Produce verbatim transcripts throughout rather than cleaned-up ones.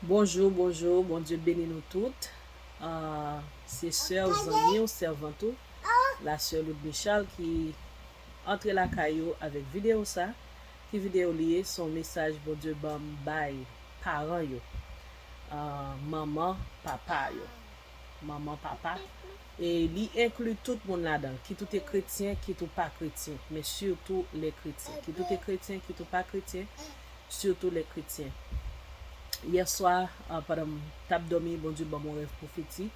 Bonjou, bonjou, Bondye beni nou tout. Ah, se sè w, zanmi w, sèvant ou, la sè Loud Michal ki antre lakay ou avèk videyo sa. Ki videyo li ye? Se yon mesaj Bondye ban m bay paran yo, ah, manman, papa yo. Manman, papa. E li enkli tout moun ladan l, kit ou te kretyen, kit ou pa kretyen, men sitou lè kretyen. Kit ou te kretyen, kit ou pa kretyen, sitou lè kretyen. Yè swa, ah, pandan m t ap dòmi, Bondye ban m yon rèv pwofetik.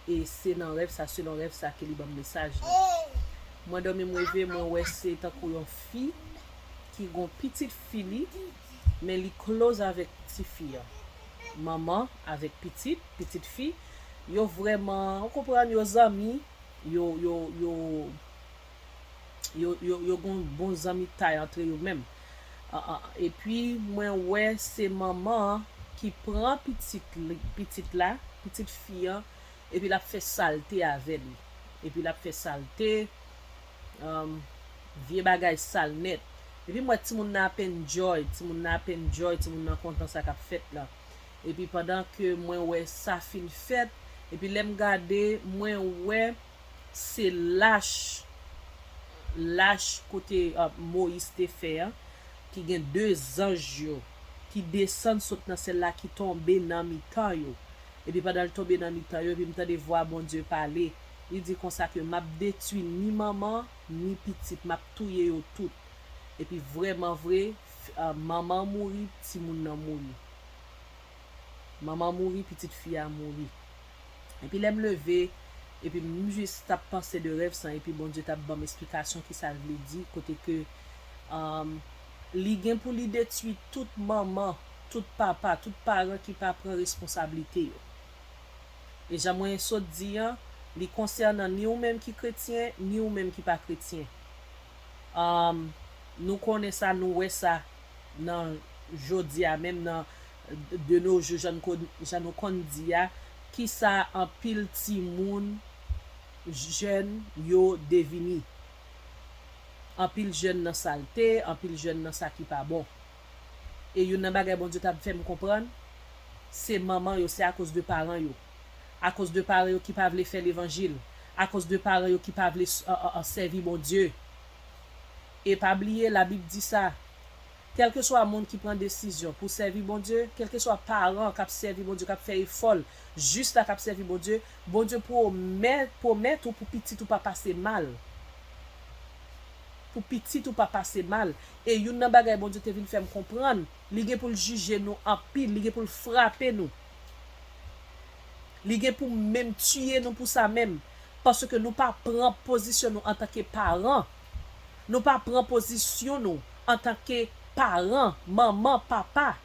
E se nan rèv sa, selon rèv sa, ke li ban m mesaj lan. Mwen dòmi, m reve, mwen wè se tankou yon fi ki gon pitit fi li, men li close avèk tifi an. Manman avèk pitit, pitit fi, yo vrèman, ou konprann, yo zanmi, yo, yo, yo, yo, yo, yo gon bon zanmitay antre yo menm. Ah, ah, epi, mwen wè se manman an ki pran pitit li, pitit la, pitit fi an, epi l ap fè salte avè li. Epi l ap fè salte, um, vye bagay sal nèt. Epi m wè timoun nan ap enjoy, timoun nan ap enjoy, timoun nan kontan sa k ap fèt la. Epi pandan ke mwen wè sa fin fèt, epi lè m gade, mwen wè se lach, lach kote, ah, Moyiz te fè an, ki gen de zanj yo, ki desann sot nan syèl la, ki tonbe nan mitan yo. Epi pandan l tonbe nan mitan yo, epi m tande vwa Bondye pale. Li di konsa ke m ap detwi ni manman, ni pitit, m ap touye yo tout. Epi vrèman vre, f-, ah, manman an mouri, timoun nan mouri. Manman an mouri, pitit fi a mouri. Epi lè m leve, epi m jis t ap panse de rèv sa, epi Bondye t ap ban m esplikasyon ki sa l vle di, kote ke, um, li gen pou li detwi tout manman, tout papa, tout paran ki pa pran responsablite yo. E jan mwen sot di an, li konsènan ni ou menm ki kretyen, ni ou menm ki pa kretyen. Um, nou konnen sa, nou wè sa nan jodi a, menm nan de nos jours, jan nou kon-, jan nou konn di a, kisa anpil timoun jèn yo devini. Anpil jèn nan salte, anpil jèn nan sa ki pa bon. E youn nan bagay Bondye t ap fè m konprann, se manman yo, se akoz de paran yo. Akoz de paran yo ki pa vle fè levanjil. Akoz de paran yo ki pa vle s-, an, an, an sèvi Bondye. E pa bliye, Labib di sa, kèlkeswa moun ki pran desizyon pou sèvi Bondye, kèlkeswa paran k ap sèvi Bondye, k ap fè efò l, jis la k ap sèvi Bondye, Bondye pwomèt, pwomèt ou pou pitit ou pa pase mal. Pou pitit ou pa pase mal. E youn nan bagay Bondye te vin fè m konprann, li gen pou l jije nou anpil, li gen pou l frape nou. Li gen pou menm tiye nou pou sa menm. Paske nou pa pran pozisyon nou antanke paran. Nou pa pran pozisyon nou antanke paran, manman, papa.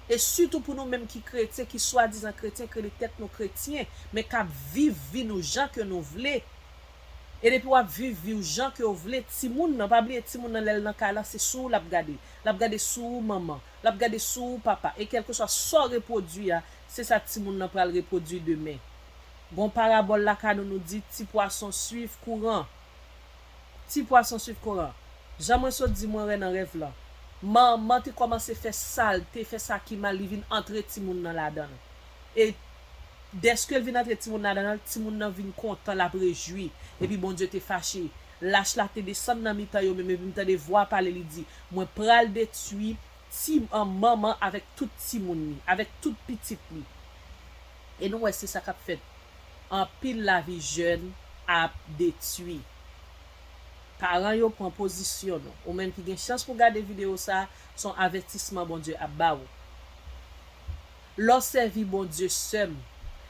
E sitou pou nou menm ki kretyen, ki swadizan kretyen, ki rele tèt nou kretyen, men k ap viv vi nou jan ke nou vle. E depi w ap viv vi w jan ke w vle, timoun nan, pa bliye timoun nan lè l nan kay la, se sou ou l ap gade. L ap gade sou ou manman, l ap gade sou ou papa. E kèlkeswa sa w repwodui a, se sa timoun nan pral repwodui demen. Gon parabòl lakay nou, nou di, ti pwason swiv kouran. Ti pwason swiv kouran. Jan mwen sot di mwen wè nan rèv lan, manman te kòmanse fè salte, fè sa ki mal, li vin antre timoun nan ladan l. E dèske l vin antre timoun ladan l, timoun nan vin kontan, l ap rejwi. Epi Bondye te fache. Lach la te desann nan mitan yo menm, epi m tande vwa pale, li di, mwen pral detwi ti, an, manman avèk tout timoun li, avèk tout pitit li. E nou wè se sa k ap fèt. Anpil lavi jèn ap detwi. Paran yo, pran pozisyon nou. Ou menm ki gen chans pou gade videyo sa, se yon avètisman Bondye ap ba ou. Lè w sèvi Bondye, sè m,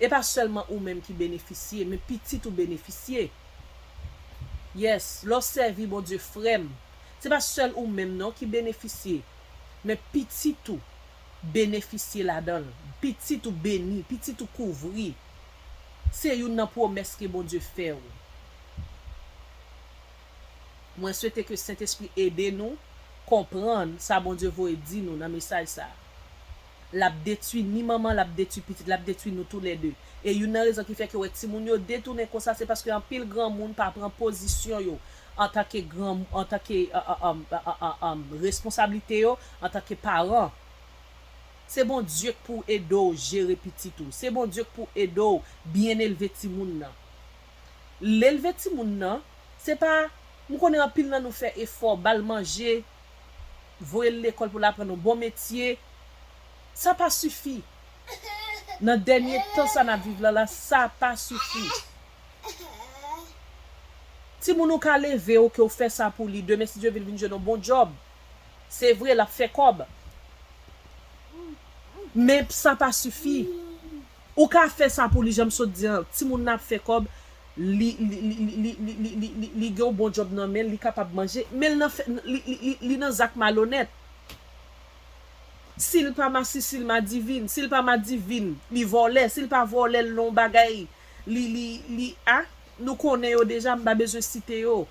e pa sèlman ou menm ki benefisye, men pitit ou benefisye. Yes, lè w sèvi Bondye, frè m, se pa sèl ou menm non ki benefisye, men pitit ou benefisye ladan l. Pitit ou beni, pitit ou kouvri. Se youn nan pwomès ke Bondye fè w. Mwen swete ke Sentespri ede nou konprann sa Bondye voye di nou nan mesaj sa a. L ap detwi ni manman, l ap detwi pitit, l ap detwi nou toulède. E youn nan rezon ki fè ke w wè timoun yo detounen konsa, se paske anpil granmoun pa pran pozisyon yo antanke gran, antanke, a, a, a, a, a, a, responsablite yo antanke paran. Se Bondye k pou ede w jere pitit ou. Se Bondye k pou ede w byen elve timoun nan. Leve timoun nan, se pa, m konnen anpil nan nou fè efò, ba l manje, voye l lekòl pou l aprann yon bon metye. Sa pa sifi. Nan dènye tan sa n ap viv la, la, sa pa sifi. Timoun ou ka leve, oke, ou fè sa pou li. Demen, si Dye vle, l vin jwenn yon bon djòb. Se vre, l ap fè kòb. Men sa pa sifi. Ou ka fè sa pou li, jan m sot di an. Timoun nan ap fè kòb, li, li, li, li, li, li, li, li, li gen yon bon djòb nan men l, li kapab manje, men l nan fè, li, li, li, li nan zak malonèt. Si l pa masisil, madivin, si l pa madivin, li vòlè, si l pa vòlè, l nan yon bagay, li, li, li, a, nou konnen yo deja, m pa bezwen site yo.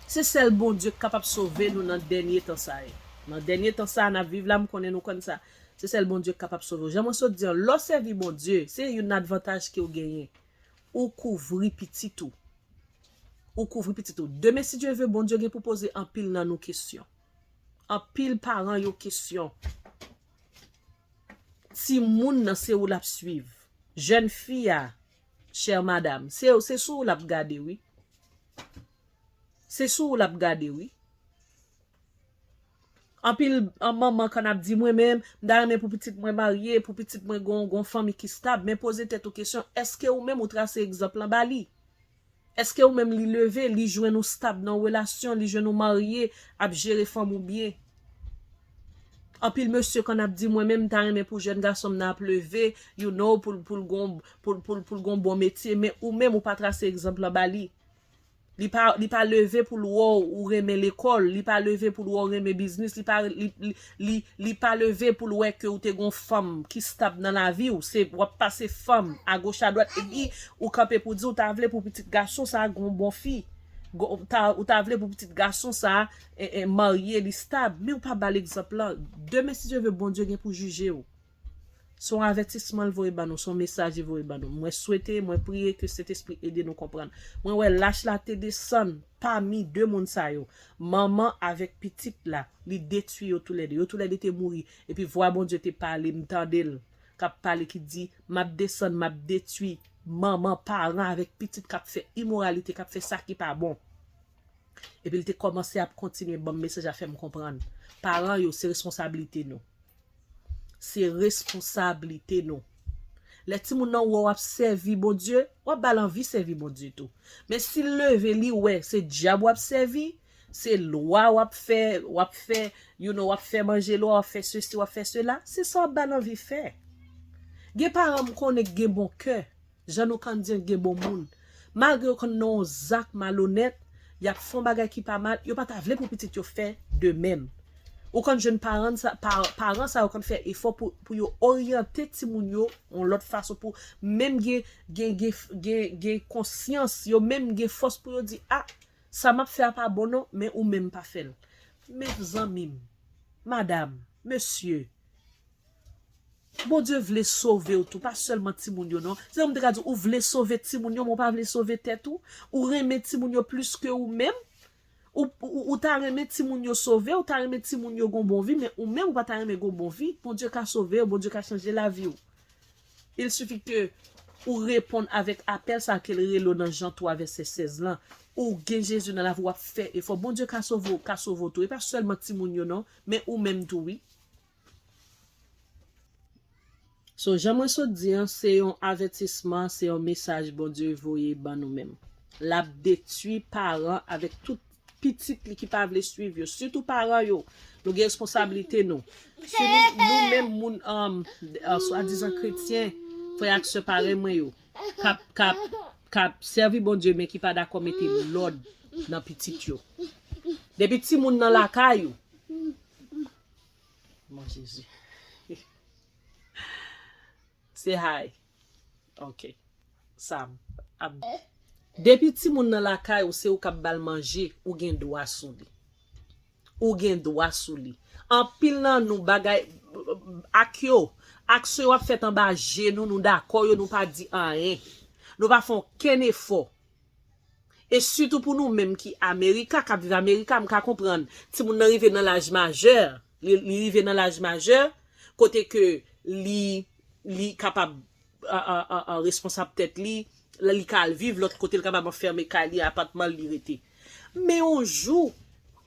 Se sèl Bondye k kapab sove nou nan dènye tan sa yo. Nan dènye tan sa a n ap viv la, m konnen nou konn sa. Se sèl Bondye k kapab sove w. Jan mwen sot di an, lè w sèvi Bondye, se youn nan advantaj ke w genyen. Ou kouvri pitit ou. Ou kouvri pitit ou. Demen, si Dye vle, Bondye gen pou poze anpil nan nou kesyon. Anpil paran yo kesyon. Timoun nan se ou l ap swiv. Jèn fi a, chè madam, se, se sou ou l ap gade, wi. Se sou ou l ap gade, wi. Anpil, an, manman k ap di, "Mwen menm, m ta renmen pou pitit mwen marye, pou pitit mwen gon, gon fanmi ki stab." Men poze tèt ou kesyon, èske ou menm ou trase egzanp lan ba li? Èske ou menm li leve, li jwenn ou stab nan yon relasyon, li jwenn ou marye, ap jere fanm ou byen? Anpil mesye k ap di, "Mwen menm, m ta renmen pou jèn gason m nan ap leve, you know, pou l, pou l gon, pou l, pou l, pou l gon bon metye," men ou menm ou pa trase egzanp lan ba li. Li pa, li pa leve pou l wè w ou renmen lekòl, li pa leve pou l wè w renmen biznis, li pa, li, li, li, li pa leve pou l wè ke ou te gon fanm ki stab nan lavi w, se w ap pase fanm agoch adwat, epi ou kanpe pou di w ta vle pou pitit gason sa a gon bon fi, gon, ta, ou ta vle pou pitit gason sa a, e, e, marye, li stab, men ou pa ba l egzanp lan. Demen, si Dye vle, Bondye gen pou jije w. Se yon avètisman l voye ban nou, se yon mesaj li voye ban nou. Mwen swete, mwen priye ke Sentespri ede nou konprann. Mwen wè lach la te desann pami de moun sa yo. Manman avèk pitit la, li detwi yo toulède. Yo toulède te mouri. Epi vwa Bondye te pale, m tande l, k ap pale, ki di, "M ap desann, m ap detwi manman, paran avèk pitit k ap fè imoralite, k ap fè sa ki pa bon." Epi l te kòmanse ap kontinye ban m mesaj la, fè m konprann. Paran yo, se responsablite nou. Se responsablite nou. Lè timoun nan wè w ap sèvi Bondye, w ap ba l anvi sèvi Bondye tou. Men si l leve, li wè se dyab w ap sèvi, se lwa w ap fè, w ap fè, you know, w ap fè manje lwa, w ap fè sesi, w ap fè sela, se sa w ap ba l anvi fè. Gen paran m konnen k gen bon kè. Jan nou konn di an, gen bon moun. Malgre yo konn nan yon zak malonèt, y ap fè yon bagay ki pa mal, yo pa ta vle pou pitit yo fè de menm. Ou konn jwenn paran sa, pa, paran sa yo konn fè efò pou, pou yo oryante timoun yo yon lòt fason, pou menm gen, gen, gen, gen, gen konsyans, yo menm gen fòs pou yo di, "A, sa m ap fè a pa bon non, men ou menm pa fè l." Men zanmi m, madanm, mesye, Bondye vle sove w tou, pa sèlman timoun yo non. Se jan m te ka di w, ou vle sove timoun yo, men w pa vle sove tèt ou. Ou renmen timoun yo plis ke ou menm. Ou, ou, ou ta renmen timoun yo sove, ou ta renmen timoun yo gon bon vi, men ou menm ou pa ta renmen gon bon vi. Bondye ka sove w, Bondye ka chanje lavi w. Il suffit que ou reponn avèk apèl sa ke l rele w nan Jan twa vèsè sèz lan. Ou gen Jezi nan lavi w, w ap fè efò. Bondye ka sove w, ka sove w tou. E pa sèlman timoun yo non, men ou menm tou wi. So, jan mwen sot di an, se yon avètisman, se yon mesaj Bondye voye ban nou menm. L ap detwi paran avèk tout pitit li ki pa vle swiv yo. Sitou paran yo, nou gen responsablite nou. Si nou, nou menm moun, um, uh, swadizan kretyen, frè ak sè parèy mwen yo, k ap, k ap, k ap sèvi Bondye, men ki pa dakò mete lòd nan pitit yo. Depi timoun nan lakay ou, Mon Jezi. Say hi. Ok. Sam. Ab- Depi timoun nan lakay ou, se ou k ap ba l manje, ou gen dwa sou li. Ou gen dwa sou li. Anpil nan nou bagay ak yo, aksyon yo ap fèt anba je nou, nou dakò yo, nou pa di anyen. Nou pa fè okenn efò. E sitou pou nou menm ki Amerika, k ap viv Amerika, m ka konprann. Timoun nan rive nan laj majè. Li, li rive nan laj majè, kote ke li, li kapab an, an, an, an responsab tèt li, li ka al viv lòt kote, li kapab anfèmen kay li, apatman li rete. Men yon jou,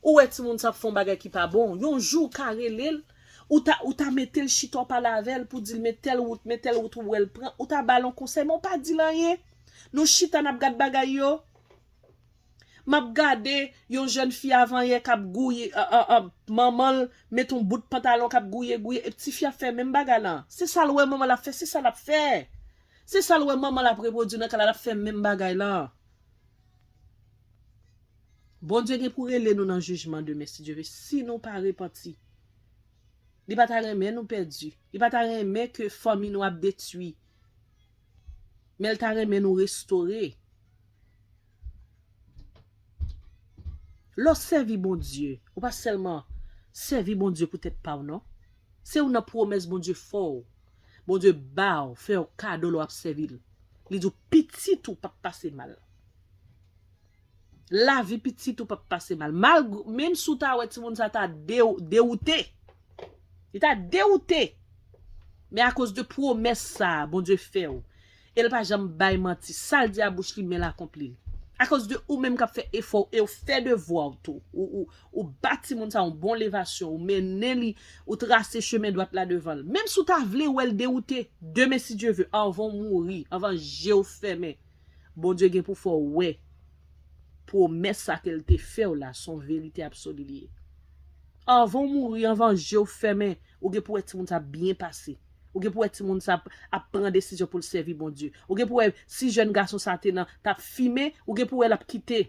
ou wè timoun sa ap fè yon bagay ki pa bon, yon jou ou ka rele l, ou ta, ou ta mete l chita w pale avè l pou di l men tèl wout, men tèl wout ou wè l pran, ou ta ba l yon konsèy, men ou pa di l anyen. Nou chita n ap gad bagay yo. M ap gade yon jèn fi avanyè k ap gouye, a, a, a, manman l met yon bout pantalon k ap gouye, gouye, e ti fi a fè menm bagay lan. Se sa l wè manman l ap fè, se sa l ap fè. Se sa l wè manman l ap repwodui nan kay la, l ap fè menm bagay lan. Bondye gen pou rele nou nan jijman demen, si Dye ve, si nou pa repanti. Li pa ta renmen nou pèdi. Li pa ta renmen ke fanmi nou ap detwi. Men l ta renmen nou restore. Lè w sèvi Bondye, ou pa sèlman sèvi Bondye pou tèt pa w, non. Se youn nan pwomès Bondye fè w. Bondye ba w, fè w kado lè w ap sèvi l. Li di w pitit ou p ap pase mal. Lavi pitit ou p ap pase mal. Malgre, menm si w ta wè timoun sa ta de, dewoute. Li ta dewoute. Men akoz de pwomès sa a Bondye fè w, e l pa janm bay manti. Sa l di a bouch li, men l akonpli l. Akoz de ou menm k ap fè efò w e w fè devwa w tou. Ou, ou, ou ba timoun sa yon bon levasyon, ou mennen li, ou trase chemen dwat la devan l. Menm si w ta vle wè l dewoute, demen si Dye ve, anvan w mouri, anvan je w fèmen, Bondye gen pou fè w wè pwomès sa ke l te fè w la, se yon verite absoli li ye. Anvan w mouri, anvan je w fèmen, ou gen pou wè timoun sa byen pase. Ou gen pou wè timoun sa ap, ap pran desizyon pou l sèvi Bondye. Ou gen pou wè si jèn gason sa te nan, t ap fimen, ou gen pou wè l ap kite.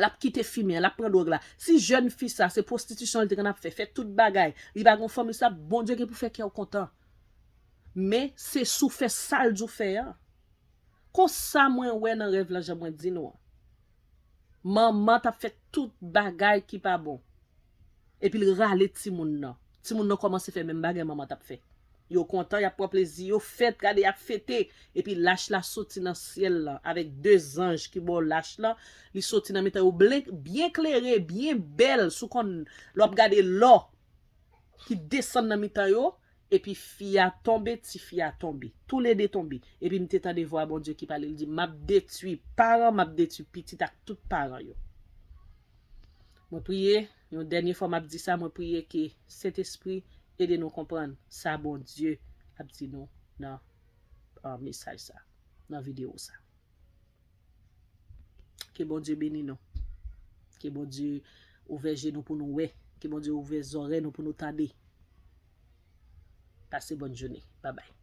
L ap kite fimen an, l ap pran dwòg la. Si jèn fi sa, se pwostitisyon li te konn ap fè, fè tout bagay, li pa gen fanmi sa, Bondye gen pou fè kè w kontan. Men, se si w fè sa l di w fè an. Konsa mwen wè nan rèv lan jan mwen di nou an. Manman t ap fè tout bagay ki pa bon. Epi l rale timoun nan. Timoun nan kòmanse fè menm bagay manman t ap fè. Yo kontan, y ap pran plezi, yo fèt, gade, y ap fete. Epi lach la soti nan syèl lan, avèk de zanj ki ba w lach lan. Li soti nan mitan yo, byen klere, byen bèl, si w konn, lè w ap gade lò ki desann nan mitan yo, epi fi a tonbe, tifi a tonbe. Toulede tonbe. Epi m te tande vwa Bondye ki pale, l di, m ap detwi paran, m ap detwi pitit ak tout paran yo. Mwen priye, yon dènye fwa m ap di sa, mwen priye ke Sentespri ede nou konprann sa Bondye ap di nou nan, ah, mesaj sa, nan videyo sa. Ke Bondye beni nou. Ke Bondye ouvè je nou pou nou wè. Ke Bondye ouvè zòrèy nou pou nou tande. Pase bòn jounen. Babay.